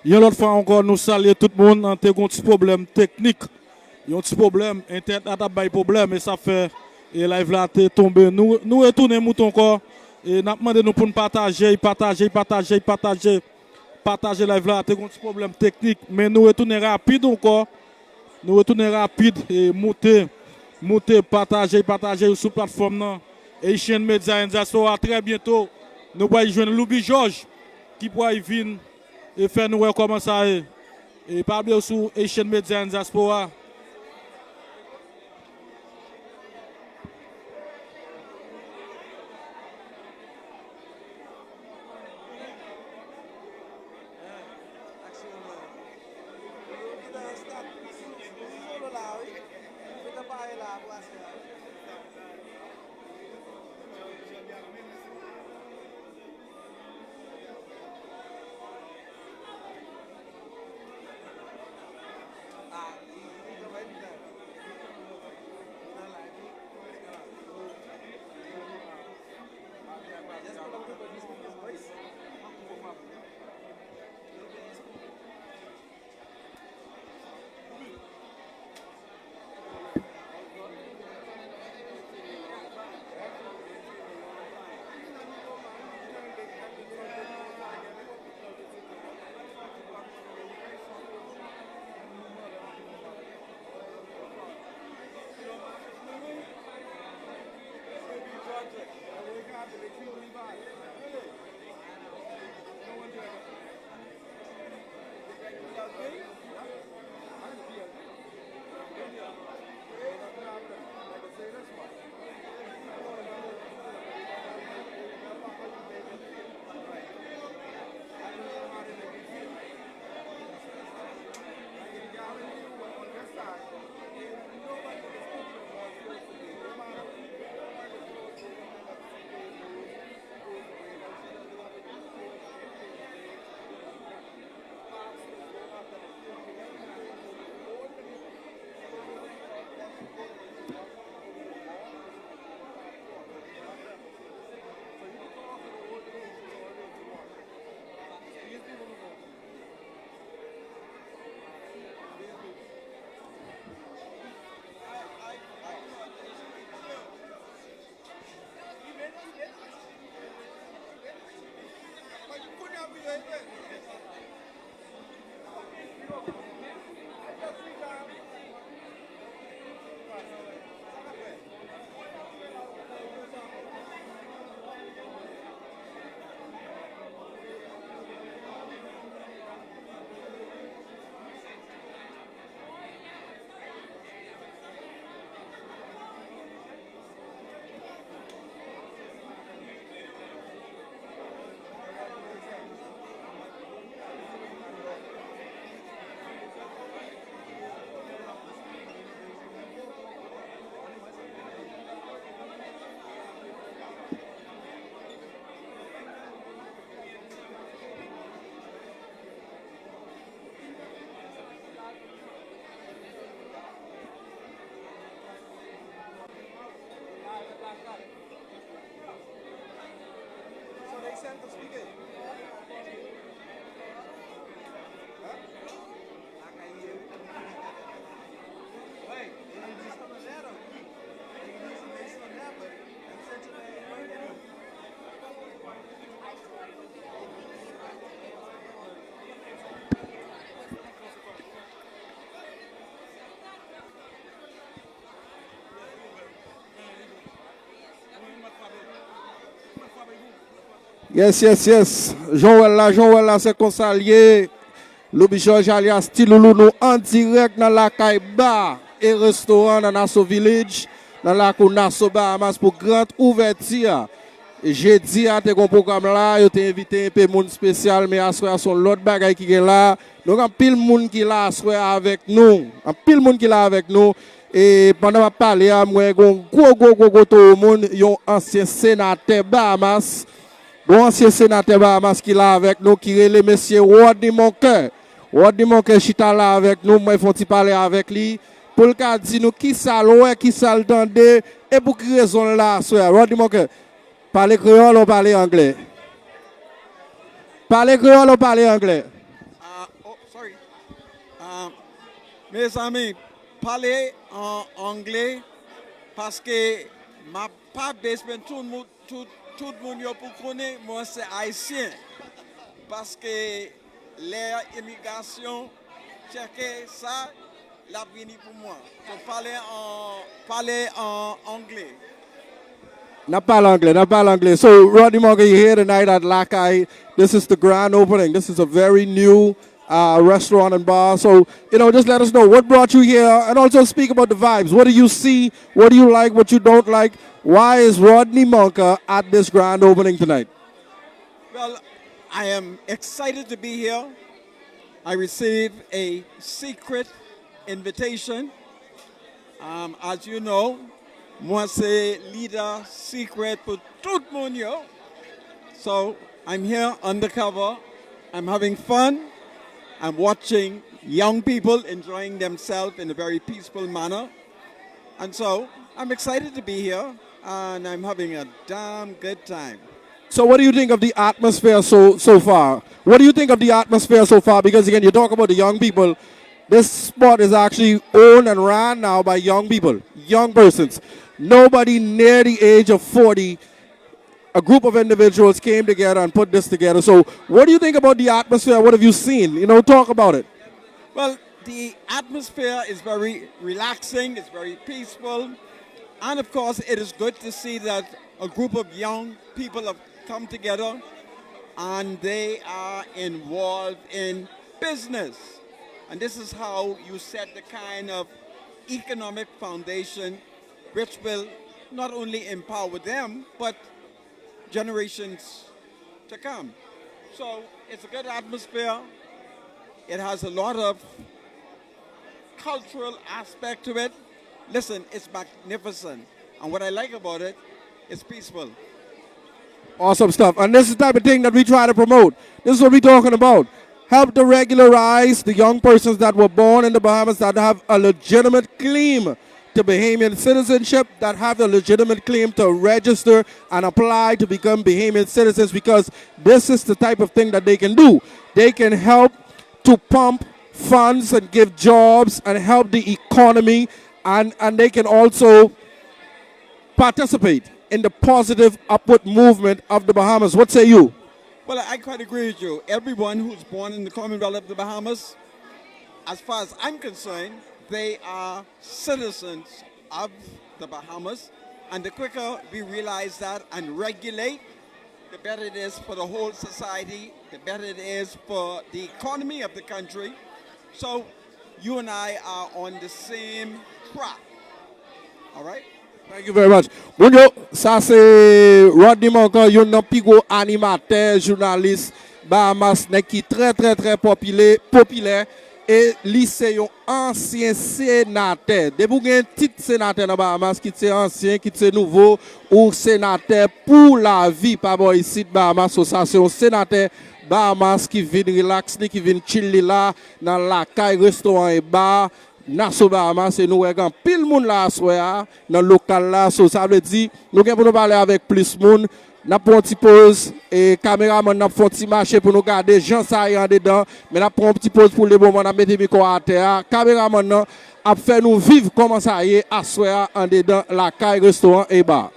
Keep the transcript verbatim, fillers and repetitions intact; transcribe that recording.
Yon lòt fwa ankò, nou salye tout moun. Te gen yon ti pwoblèm teknik. Yon ti pwoblèm, entènèt la t ap bay pwoblèm e sa fè e live la te tonbe. Nou, nou retounen moute ankò. E n ap mande nou pou n pataje, pataje, pataje, pataje, pataje live la. Te gen yon ti pwoblèm teknik, men nou retounen rapid ankò. Nou retounen rapid e moute, moute, pataje, pataje sou platfòm nan. Haitian Media and Diaspora, trè byento, nou pral jwenn Louby Georges ki pral vin e fè nou wè kòman sa ye. E pa bliye sou Haitian Media and Diaspora. Yes, yes, yes. Jan w wè l la, jan w wè l la, se konsa l ye. Louby Georges alyas Ti Loulou, nou an dirèk nan lakay ba e restoran nan Nassau Village, nan lakou Nassau Bahamas pou grand ouvèti a. Jedi a te gon pwogram la, yo te envite enpe moun espesyal, men aswè a se yon lòt bagay ki gen la. Nou gen anpil moun ki la aswè a avèk nou. Anpil moun ki la avèk nou. E pandan m ap pale a, m wè gon gwo, gwo, gwo, gwo towo moun, yon ansyen senatè Bahamas. Gon ansyen senatè Bahamas ki la avèk nou, ki rele mesye Rodney Moncoeur. Rodney Moncoeur chita la avèk nou, mwen fè yon ti pale avèk li, pou l ka di nou kisa l wè, kisa l tande, e pou ki rezon l la aswè a. Rodney Moncoeur, pale kreyòl ou pale anglè? Pale kreyòl ou pale anglè? Ah, Oh, sorry. Ah, mezanmi, pale an angle, paske m ap pa bezwen tout moun, tout, tout moun yo pou konnen mwen se Ayisyen. Paske lè imigrasyon tcheke sa, l ap vini pou mwen. So, pale an, pale an angle. N ap pale angle, n ap pale angle. So, Rodney Monk, you're here tonight at Lakay. This is the grand opening. This is a very new uh, restaurant and bar. So, you know, just let us know what brought you here and also speak about the vibes. What do you see? What do you like? What you don't like? Why is Rodney Monk at this grand opening tonight? Well, I am excited to be here. I received a secret invitation. Um, as you know, mwen se lidè sikrè pou tout moun yo. So, I'm here undercover. I'm having fun. I'm watching young people enjoying themselves in a very peaceful manner. And so, I'm excited to be here, and I'm having a damn good time. So, what do you think of the atmosphere so so far? What do you think of the atmosphere so far? Because again, you talk about the young people. This spot is actually owned and run now by young people, young persons. Nobody near the age of forty, a group of individuals came together and put this together. So, what do you think about the atmosphere? What have you seen? You know, talk about it. Well, the atmosphere is very relaxing, it's very peaceful, and of course, it is good to see that a group of young people have come together and they are involved in business. And this is how you set the kind of economic foundation which will not only empower them, but generations to come. So it's a good atmosphere. It has a lot of cultural aspect to it. Listen, it's magnificent. And what I like about it, it's peaceful. Awesome stuff. And this is the type of thing that we try to promote. This is what we're talking about. Help to regularize the young persons that were born in the Bahamas that have a legitimate claim to Bahamian citizenship, that have a legitimate claim to register and apply to become Bahamian citizens, because this is the type of thing that they can do. They can help to pump funds and give jobs and help the economy, and, and they can also participate in the positive upward movement of the Bahamas. What say you? Well, I quite agree with you. Everyone who's born in the Commonwealth of the Bahamas, as far as I'm concerned, they are citizens of the Bahamas. And the quicker we realize that and regulate, the better it is for the whole society, the better it is for the economy of the country. So you and I are on the same track. All right? Thank you very much. Moun yo, sa se Rodney Monk, youn nan pi gwo animatè, jounalis Bahamas, nèg ki trè, trè, trè popilè, popilè, e li se yon ansyen senatè. Depi w gen tit senatè nan Bahamas, kit se ansyen, kit se nouvo, ou senatè pou lavi pa bò isit Bahamas. So, sa se yon senatè Bahamas ki vin relax li, ki vin chill li la, nan Lakay Restoran e Ba, Nassau Bahamas, e nou wè gen anpil moun la aswè a, nan lokal la. So, sa vle di, nou gen pou nou pale avèk plis moun. N ap pran yon ti poz, e kameramann nan ap fè yon ti mache pou nou gade jan sa ye andedan. Men n ap pran yon ti poz pou le moman, n ap mete mikwo a atè a. Kameramann nan ap fè nou viv kòman sa ye aswè a andedan Lakay Restoran e Ba.